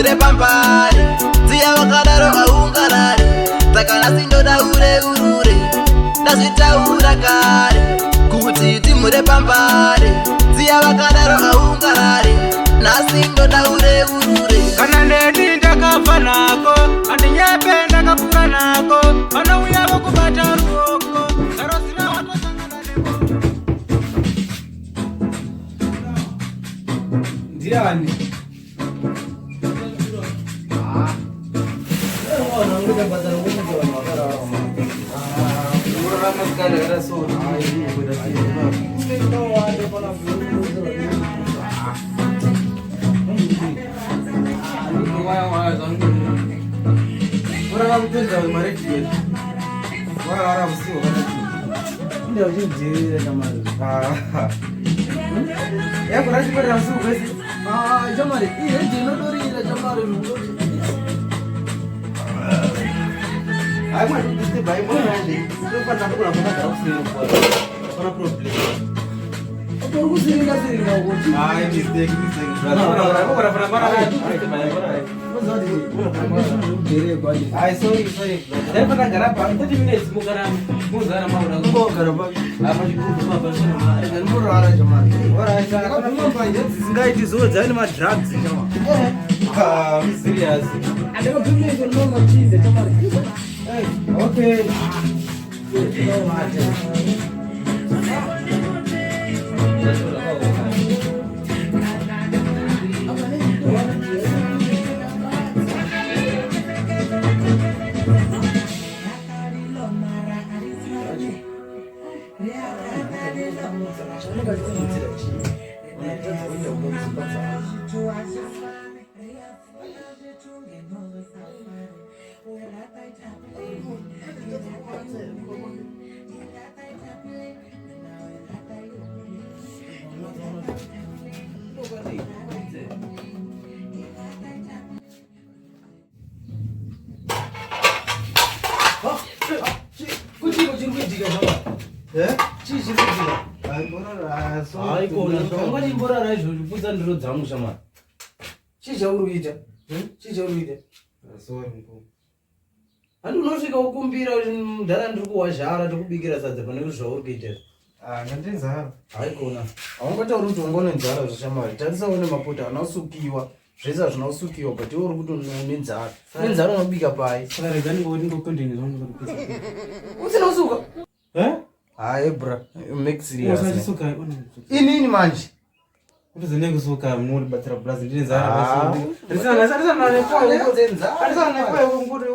timure pambare dziya wakadaro haungarare saka nhasi ndoda ureurure ndazvitaura kare kuti timure pambare dziya vakadaro haungarare nhasi ndoda ureurure. Kana neni ndakabva nako handinyepe ndakapfuura nako vanouya vokubata ruoko garoziva watosangana nebo. Ndiani? Chamari, iheji inodorira chamari Dzisingaiti zuva dzave nemadrugs Okay. Haikona izvozvo putsa ndiro dzangu shamwari. Chii chauri kuita? Chii chauri kuita? Handi unosvika wokumbira kuti mudhara ndiri kuwazhara tokubikira sadza pane zvauri kuita izvi. Ndinzara. Haikona. Haungatauri kuti wanga une nzara zveshamwari. Tarisa une mapoto haana kusukiwa. Zvese hazvina kusukiwa but iwe uri kuti une nzara. Une nzara unobika pai. Saka rega ndingokontinue zvangu. Usina kusuka? Eh? Hayi bra, make serious. Usachisuka. Inini manje. Kutozene kusuka munondibatsira plus ndine nzara Ah.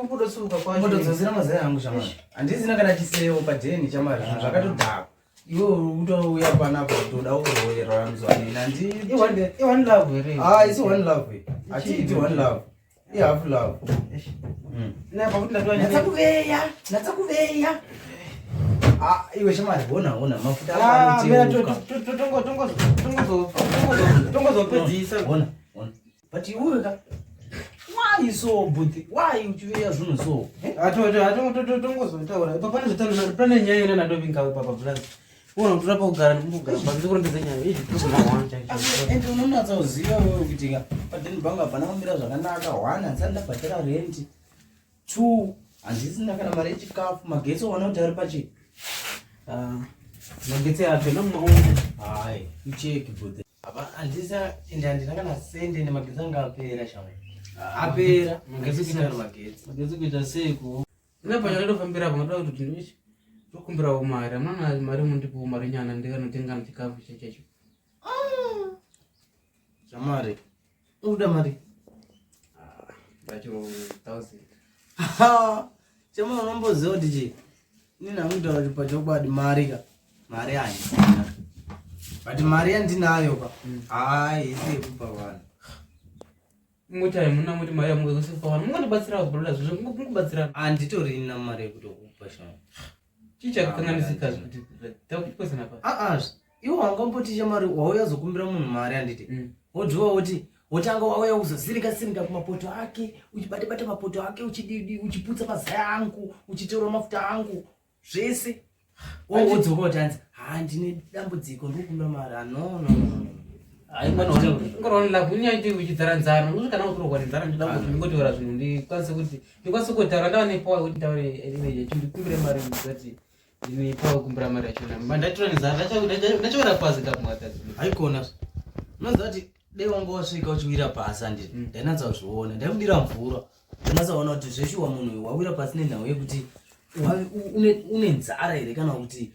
kutosuka kwacho. Mbotodzosera mazai angu shamwari. Handisina kana chisewo padheni chamari zvinhu zvakatodhakwa. Iwe utouya panapa kutoda kuroyerwa mzwanini handi I one love here. Ah, isi one love. Hatiiti one love. I half love. Na pakuti ndatoa Natsa kuveya, natsa kuveya. Ah, iwe shamwari hona hona mafuta Ah, mira anoteuka. tongo tongo tongo tongozopedzisa. Hona, hona. But iwe ka why so bhuti? Why uchiveya zvinhu so? Eh? Tongozotaura. Ipa pane zvitaura pane nyaya ina ndovinga papa plus. Uona kutora pakugara ndikugara panze kurondedza nyaya izvi tiri kuma one chaizvo. Ende unonatsa kuziva wewe kuti ka padheni pangu hapana kumira zvakanaka. One, handisati ndabhadhara rent. Two, handisina kana mari yechikafu. Magetsi waona kuti ari pachi. Ah, magetsi acho nomumaungu. Hayi, icheki bhuti. Apa handisa ende handina kana sende nemagetsi anga apera shamwe. Apera. Magetsi Handisina kana magetsi. Magetsi kuita seiko? Ine pacho ndofambira apa ndoda kuti ndichi ndokumbirawo mari. Amuna mari mundipowo mari nyana ndikanotenga chikafu chacho. Shamwari, unoda mari? Ndacho 1000. Ha, Chama unomboziva kuti chii? Inini hangu kutaura kuti pachokwadi mari ka. Mari handisina. But mari yandinayo ka. Hayi, isi yekupa vanhu. Muti hamuna muti mari yamungazosefa vanhu. Mungandibatsirawo brother zvizvo kungobatsirana. Handitorina mari yekutokupa shamwari. Chii chakakanganisika zvekuti takuchiposana pa? Ah ah, iwe wangamboti shamwari wauya zokumbira munhu mari handiti? Wodziwa woti wotanga wauya kuzosiringa siringa kumapoto ake, uchibata bata mapoto ake, uchididi, uchiputsa mazai angu, uchitora mafuta angu, zvese. Wodzoka kuti hanzi, ha ndine dambudziko ndikukumbira mari. Ah, no no no no. Ngorona uchidzara nzara unosvika kana utorwa nenzara ndinoda kuti ndingotaura zvinhu ndikwanise kuti ndikwanise kutaura ndava nepower yekuti nditaure image yacho ndikumbire mari ndikati ndine power yekukumbira mari yachona mba ndatora nenzara ndachawira pasi kapumwakadzi. Haikona, unoziva kuti dei wanga wasvika uchiwira pasi, handiti? Ndainatsa kuzviona, ndaikudira mvura, ndanatsaona kuti zveshuwa munhu uyu wawira pasi nenhau yekuti une nzara here, kana kuti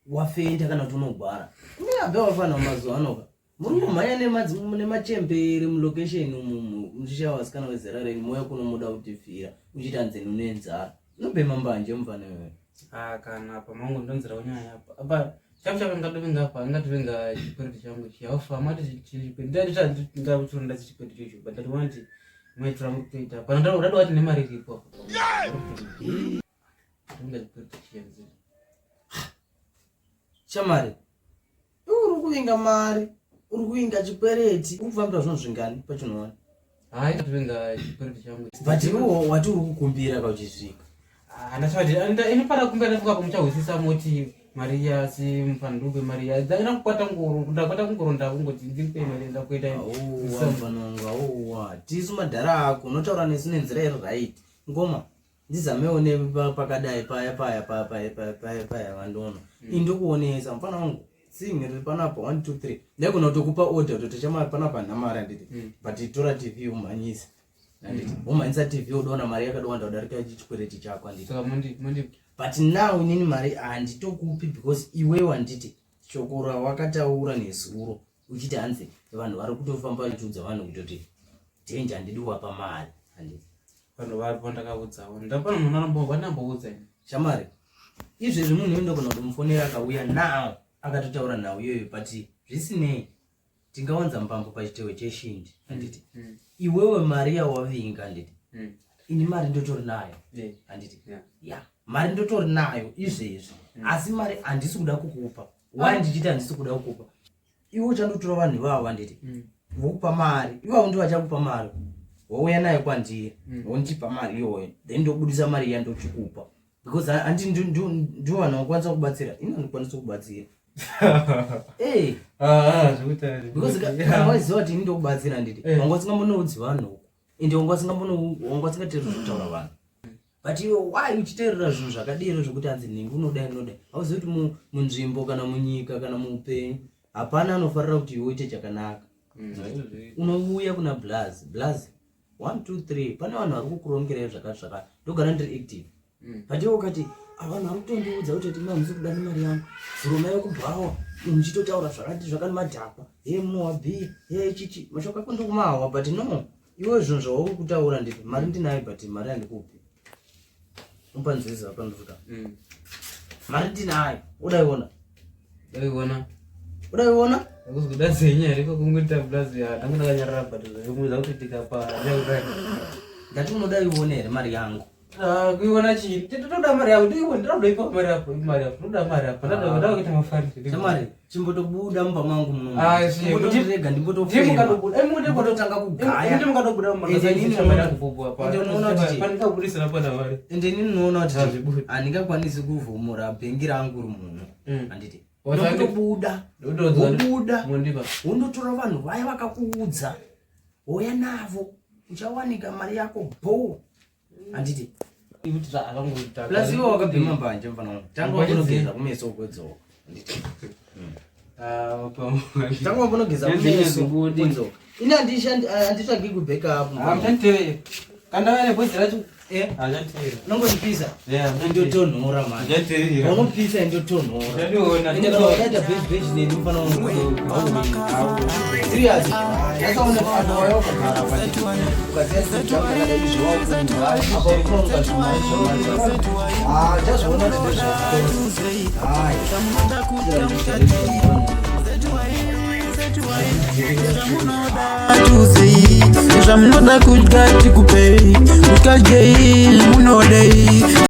wafenda, kana kuti unogwara. Uneabve wafanira mazuva anoka muri kumhanya nemachembere mulocation umu, muchishaya vasikana vezera renyu, moya kunomuda kutifira uchiita nzeni une nzara, unobhema mbanje mufana iwewe. Ah, kana apa mangu ndonzira kunyanya apa apa chapu chapu ngatovinga apa ngatovinga chikwereti changu chiyafa mati chikwereti ndingakuchironda chikwereti chocho, but ndatoona kuti maitura mukutoita pana ndada wati nemari iripo apa tovinga chikwereti chiyanzi. Shamari, iwe uri kuvinga mari, uri kuvinga chikwereti, uri kufambira zvinhu zvingani pachinoona? Hayi, ndatovinga chikwereti changu. But iwe wati uri kukumbira kauchisvika. Ndachati inofana kumbira, ndafunga apo muchahwisisa moti mari yasi mufandupe mari ya ndaina kukwata ngoro, ndakwata kungoro, ndakungoti ndipe mari ndakuita. Auwa mfanongo, auwa, tisu madhara ako, unotaura nesu nenzira iri right. Ngoma ndizamewo nepakadai paya paya paya paya paya paya paya vandoona indokuonesa mufana wangu singi riri panapa 1 2 3, ndaigona kutokupa order kutoti chamari panapa handina mari, handiti? But tora TV umhanyise, handiti? Umhanyisa TV udoona mari yakadowanda kudarika chikwereti chako, handiti? Saka mundi mundi But now inini mari handitokupi because iwewe, handiti, shoko rawakataura nezuro uchiti hanzi vanhu vari kutofamba vachiudza vanhu kutoti dhenja handidi kuwapa mari, handiti? Vanhu varipo ndakaudzawo, ndapana munhu anombo vandamboudza ini. Shamari, izvezvi munhu uyu ndogona kutomufonera akauya now akatotaura nhau iyoyo, but zvisinei tingawanza mupambo pachitewe cheshindi, handiti? Iwewe mari yawavinga, handiti? Ini mari ndotori nayo, handiti? Ya, mari ndotori nayo izvezvi, asi mari handisi kuda kukupa. Why ndichiti handisi kuda kukupa? Iwe uchandotora vanhu ivavo, handiti? Vokupa mari ivavo, ndo vachakupa mari, wouya nayo kwandiri, wondipa mari iyoyo, then ndobudisa mari iya ndochikupa, because handi ndo vanhu vanokwanisa kubatsira, ini handikwanisi kubatsira. Eh, Ah, zvekuti because kana waiziva kuti ini ndokubatsira, handiti? Wanga usingambonoudzi vanhu uku, ende wanga usingateereri zvekutaura vanhu. But iwe why uchiteerera zvinhu zvakadero zvokuti hanzi nhingi unodai unodai? Hauzivi kuti munzvimbo kana munyika kana muupenyu hapana anofarira kuti iwe uite chakanaka. Unouya kuna Blaz, Blaz 1 2 3, pane vanhu vari kukurongerai zvakati zvakati, ndogara ndiri active. But iwe ukati, "Ah, vanhu vari kutondiudza kuti ati hamusi kuda nemari yangu, zuro mai kubhawa muchitotaura zvakati zvakati madhakwa, he munowa bhiya, he chichi," mashoko ako ndokumahawa. But no, iwe zvinhu zvauri kutaura, nditi mari ndinayo, but mari handikupi. Upanzwisa pandikuta mari ndinayo, udaiona. Daiona. Udaiona. Kuzoda zenya here kwakungoita blazi ya ndangu ndakanyarara, but zvekumudza kutoitika pa Ndati unodaiona here mari yangu? Ah, kuiona chii? Toda mari yako, ndiione, ndinoda ipa mari yako, mari yako, ndoda mari yako, ndoda kuita mafari. Shamwari, chimbotobuda mumba mangu muno. Ah, si, Chimbotorega. Ndiye mukatobuda, eh, mude Ndimbototanga kugaya. Ndiye mukatobuda Ende inini mari yangu popo apa. Ende unoona kuti- Pandikabudisira pana mari. Ende inini ndinoona kuti Hazvibudi. handingakwanisi kuvhomora bhengi rangu rimuno, handiti? Ndokutobuda. Ndokutoudza- Wobuda. Mondipa. Wondotora vanhu vaya vakakuudza, woya navo, uchawanika mari yako bo, handiti? Kuti zvavangoita. Plus iwe wakabhema mbanje, mufana wangu, tanga Mbanje wambonogeza kumeso kwedzoka, handiti? Ah, pa. Tanga wambonogeza Nenzenya kumeso zibudi. kwedzoka. Ini handitsvagi kubackup. Ah, muchanditevera. Kandava nebhodzi racho. Eh, Hazvanditevera. unongondipisa. Yeah, Indotonhora mani. Muchanditevera. Unopisa, indotonhora. Muchandiona. Ende kana wakaita beji beji neni, mufana wangu, serious, yakaona apa waya wakagara pa ukaziya zvakadai izvo, apa unoronga zvimari zvamari, ah, chazviona kuti ndezvechikoro. Hai. Tuzei zvamunoda kudya tikupei, mukadyei munodei.